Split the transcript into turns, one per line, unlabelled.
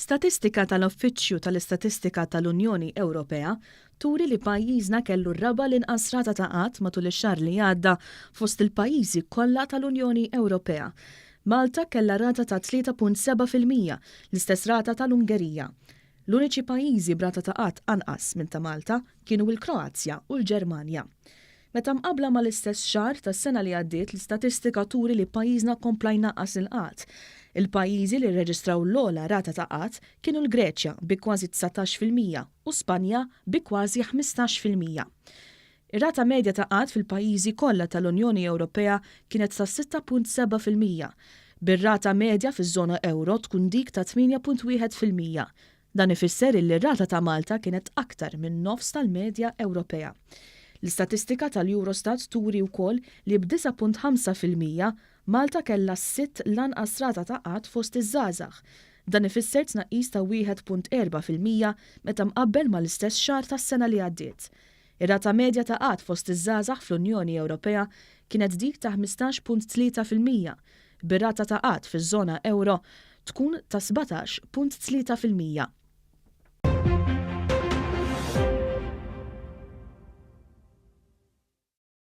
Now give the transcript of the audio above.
Statistika tal-Uffiċċju tal-Istatistika tal-Unjoni Ewropea turi li pajjiżna kellu r-raba' l-inqas rata ta' qgħad matul ix-xahar li għadda fost il-pajjiżi kollha tal-Unjoni Ewropea. Malta kellha rata ta' 3.7%, l-istess rata tal-Ungerija. L-uniċi pajjiżi b'rata ta' qgħad anqas minn ta' Malta kienu l-Kroazja u l-Ġermanja. Meta mqabbla mal-istess xahar tas-sena li għaddiet l-istatistika turi li pajjiżna kompla jnaqqas il-qgħad. Il-pajjiżi li rreġistraw l-ogħla rata ta' qgħad kienu l-Greċja bi kważi 19% u Spanja bi kważi 15%. Ir-rata medja ta' qgħad fil-pajjiżi kollha tal-Unjoni Ewropea kienet ta' 6.7%, bir-rata medja fiż-żona ewro tkun dik ta' 8.1%. Dan ifisser illi r-rata ta' Malta kienet aktar minn nofs tal-medja Ewropea. L-istatistika tal-Eurostat turi wkoll li b'9.5% Malta kellha s-sitt l-anqas rata ta' qgħad fost iż-żgħażagħ. Dan ifisser tnaqqis ta' 1.4% meta mqabbel mal-istess xahar tas-sena li għaddiet. Ir-rata medja ta' qgħad fost iż-żgħażagħ fl-Unjoni Ewropea kienet dik ta' 15.3%, bir-rata ta' qgħad fiż-żona ewro tkun ta' 17.3%.